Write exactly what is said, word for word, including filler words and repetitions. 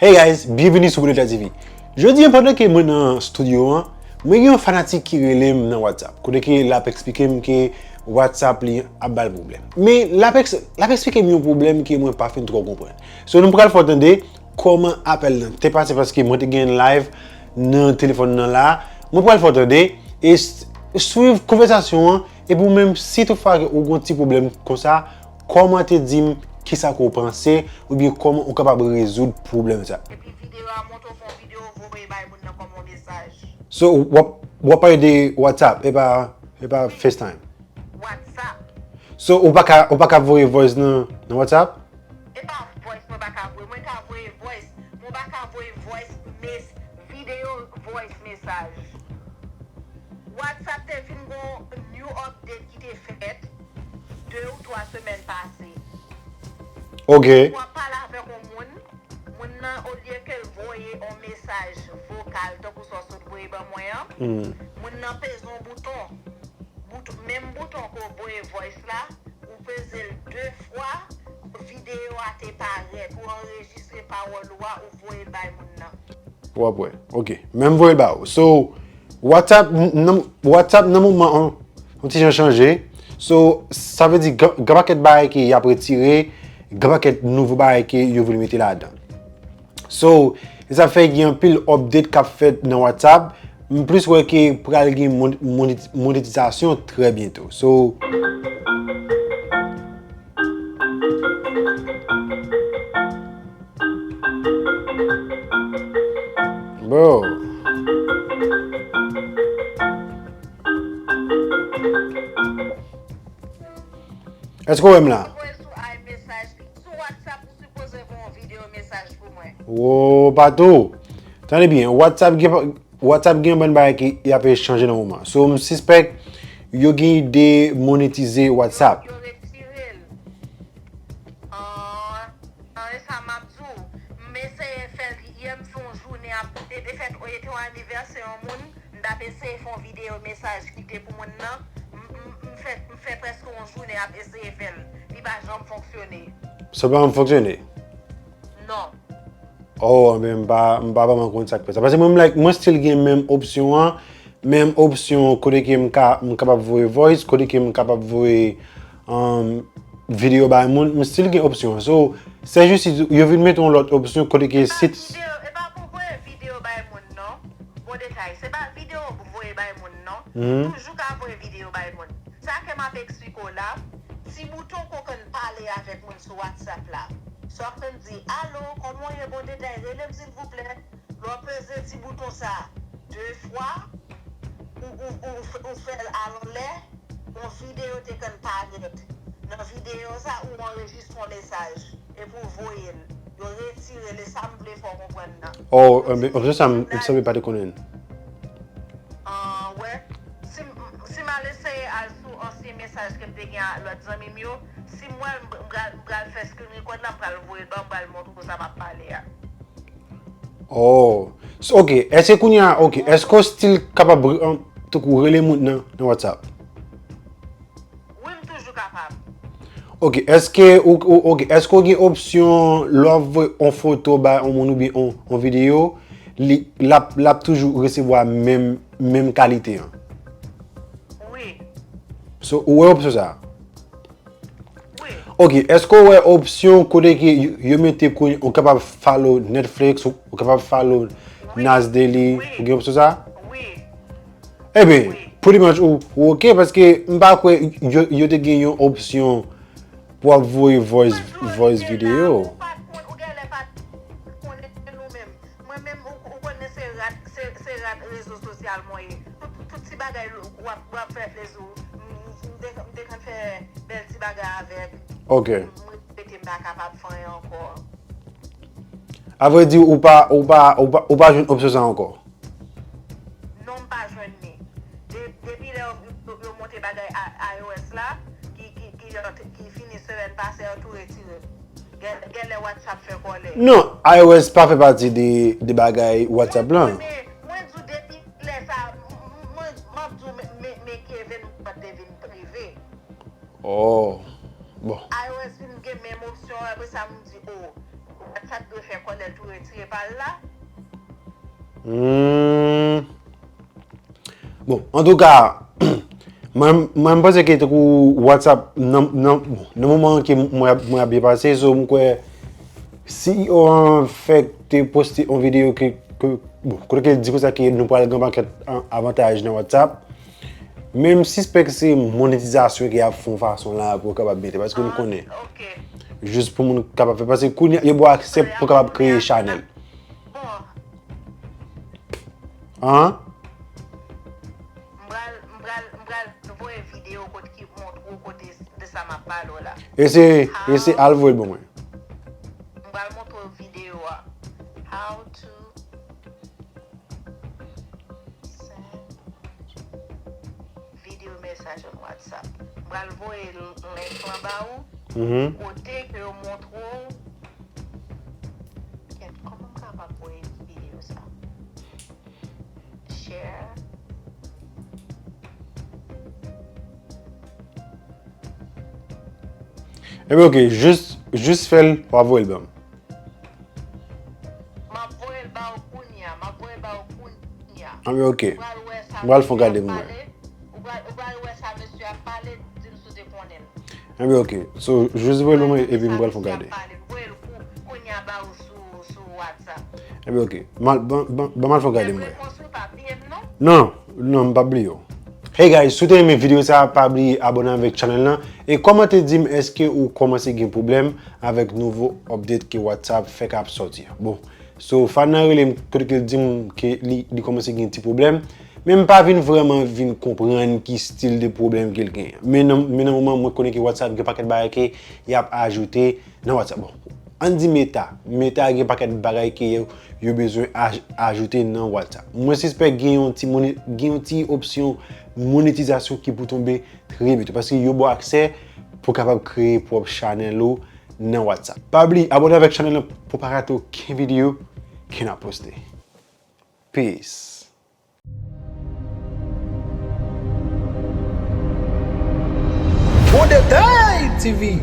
Hey guys, byenveni sou Bonita T V. Jodi a, pandan ke mwen nan estidyo an, mwen gen yon fanatik ki rele m nan WhatsApp, kote ke l ap eksplike m ke WhatsApp li ap ba l pwoblèm. Men l ap eks-, l ap eksplike m yon pwoblèm ke mwen pa fin twò konprann. So, nou pral fè w tande kòman apèl lan te pase, paske mwen te gen live nan telefòn nan la. Mwen pral fè w tande e s-, swiv konvèsasyon an, epi ou menm, si toutfwa ke ou gen yon ti pwoblèm konsa, kòmante di m kisa ke w panse, oubyen kòman ou kapab rezoud pwoblèm sa. Epi videyo a monte, w fè yon videyo, voye bay moun nan kòm yon mesaj. So, w ap, w ap pale de WhatsApp, e pa, e pa FaceTime. WhatsApp. So, ou pa ka, ou pa ka voye voice nan, nan WhatsApp? E pa voice mwen pa ka voye, mwen ka voye voice, mwen pa ka voye voice mes-, videyo voice mesaj. WhatsApp te vin gon new update ki te fèt de ou twa semèn pase. Ok. W ap pale avèk yon moun, moun nan, olye ke l voye yon mesaj vokal, tankou sa w sot voye ban mwen an, hmm, moun nan peze yon bouton. Bout-, menm bouton ke w voye voice la, ou peze l de fwa, videyo a te parèt, ou anrejistre pawòl ou a, ou voye l bay moun nan. W ap wè. Ok. Men m voye l ba ou. So, WhatsApp, n-, nan, WhatsApp nan moman an, yon ti jan chanje. So, sa vle di, gen, gen pakèt bagay ke y ap retire, gen pakèt nouvo bagay ke yo vle mete ladan. So, e sa fè gen anpil update k ap fèt nan WhatsApp. M plis wè ke pral gen mon-, monet-, monetizasyon trè byento. So, bro. Èske w wè m la? Voye sou iMessage, sou WhatsApp, ou sipoze voye yon videyo mesaj pou mwen. Wo, Pato. Tande byen, WhatsApp gen, WhatsApp gen yon bann bagay ke y ap chanje nan moman. So, m sispèk yo gen ide monetize WhatsApp. Yo retire l. Ah, ah, e sa m ap di w. M eseye fè l yè, m fè yon jounen ap, e de fèt, e te yon anivèsè yon moun, m t ap eseye fè yon videyo mesaj kite pou moun nan. M, m, m fè, m fè prèske yon jounen ap eseye fè l. Li pa janm fonksyone. Sa pa janm fonksyone? Non. Oh, men m pa, m pa vrèman konn sa k fè sa. Paske mwen, m like, mwen still gen menm opsyon an, menm opsyon kote ke m ka, m kapab voye voice, kote ke m kapab voye, um, videyo bay moun, m still gen opsyon an. So, se jis yo vin mete yon lòt opsyon kote ke si... E pa videyo, e pa pou voye videyo bay moun, non. Bon detay, se pa videyo pou voye bay moun, non. Mhm. Toujou ka voye videyo bay moun. Sa ke m ap eksplike w la, ti bouton ke w konn pale avèk moun sou WhatsApp la. Sa w konn di, "Alo, kòman w ye? Bon detay, rele m silvouplè." Lè w peze ti bouton sa de fwa, ou, ou, ou, ou fè l alanlè, yon videyo te konn parèt. Nan videyo sa, ou anrejistre yon mesaj. Epi w voye l. Yo retire l, e sa m vle fè w konprann nan. Oh, eh ben, opsyon sa, m, m sanble pa te konnen. Ah, wè. Si m, si m al eseye al sou ansyen mesaj ke m te gen ak lòt zanmi m yo, si m wè l, m pral, m pral fè screen record la, m pral voye l ba w, m pral montre w sa m ap pale a. Oh. So, ok, èske kounye a, ok, èske w still kapab, um, tankou rele moun nan, nan WhatsApp? Wi, m toujou kapab. Ok, èske ou, ou, ok, èske w gen opsyon lè w ap voye yon foto bay yon moun oubyen yon, yon videyo, li, l ap, l ap toujou resevwa menm, menm kalite an? Wi. So, ou wè opsyon sa a? Wi. Ok, èske w wè opsyon kote ke yo, yo mete kounye, ou kapab follow Netflix, ou, ou kapab follow Nas Daily, ou gen opsyon sa? Wi. Eben, pretty much ou, ou ok, paske m pa kwè yo, yo te gen yon opsyon pou w ap voye voice, voice video. Ou pa t konn, ou genlè pa t konnen nou menm. Mwen menm, ou, ou konnen se rat, se, se rat rezo sosyal mwen ye. Tout, tout ti bagay w ap, w ap fè plezi w. M, m te, m te konn fè bèl ti bagay avèk. Ok. M, m rete m pa kapab fè anyen ankò. Avrèdi, ou pa, ou pa, ou pa, ou pa jwenn opsyon sa ankò? Non, m pa jwenn li. De-, depi lè yo, yo, yo monte bagay a-, iOS la, ki, ki, ki, ki fini semèn pase, yo tou retire l. Gen, genlè WhatsApp fè kòlè. Non, iOS pa fè pati de, de bagay WhatsApp lan. Mwen, mwen, mwen di w depi lè sa, m, m, mwen, m ap di w, men, men, men Kevin mwen te vin prive. Oh, bon. iOS vin gen menm opsyon, apre sa, m di, oh, WhatsApp sa k dwe fè kòlè l tou retire pa l la. Hmm. Bon, antouka, mwen, mwen m panse ke tankou WhatsApp, nan, nan, bon, nan moman ke mwen ap, mwen ap byen pase, so m kwè C E O an fèk te poste yon videyo ke, ke, bon, kote ke l di konsa ke nou pral gen yon pakèt an, avantaj nan WhatsApp. Men m sispèk se monetizasyon ke y ap fè yon fason la pou yo kapab mete, paske nou konnen. Jis pou moun kapab fè, paske kounye a, yo ba w aksè pou kapab kreye chanèl. An? M pral, m pral, m pral voye videyo kot ki montre w kote de sa m ap pale w la. Eseye, eseye al voye l ban mwen. M pral montre w videyo a. How to send video message on WhatsApp. M pral voye link lan ba ou. Kote ke yo montre w. Kèt, kòman m kapab voye videyo sa? Share. Ebyen, ok, jis, jis fè l, w ap voye l ban m. M ap voye l ba ou kounye a, m ap voye l ba ou kounye a. Anben, ok. Ou pral wè sa mesye a ap pale. Ou pral, ou pral wè sa mesye a ap pale, di m si w te konnen l. Anben, ok. So, jis voye l ban mwen, epi m pral fè w gade. Voye l kou-, kounye a ba ou sou, sou WhatsApp. Ebyen, ok. Ban, ban, ban, ban m al fè w gade m wè. Non, non, m p ap bliye w. Hey guys, si w te renmen videyo sa, pa bliye abòne avèk channel lan e kòmante di m èske ou kòmanse gen pwoblèm avèk nouvo update ke WhatsApp fèk ap sòti a. Bon, so, fan nan rele m kote ke l di m ke li, li kòmanse gen ti pwoblèm, men m pa vin vrèman vin konprann ki stil de pwoblèm ke l genyen. Men nan, men nan moman mwen konnen ke WhatsApp gen pakèt bagay ke y ap ajoute nan WhatsApp. Bon, ann di Meta. Meta gen pakèt bagay ke yo, yo bezwen aj-, ajoute nan WhatsApp. Mwen sispèk gen yon ti moni-, gen yon ti opsyon monetizasyon ki pou tonbe trè byento, paske yo ba w aksè pou w kapab kreye pwòp chanèl ou nan WhatsApp. Pa bliye abòne avèk chanèl lan pou w pa rate okenn videyo ke n ap poste. Peace. Bon Detay T V.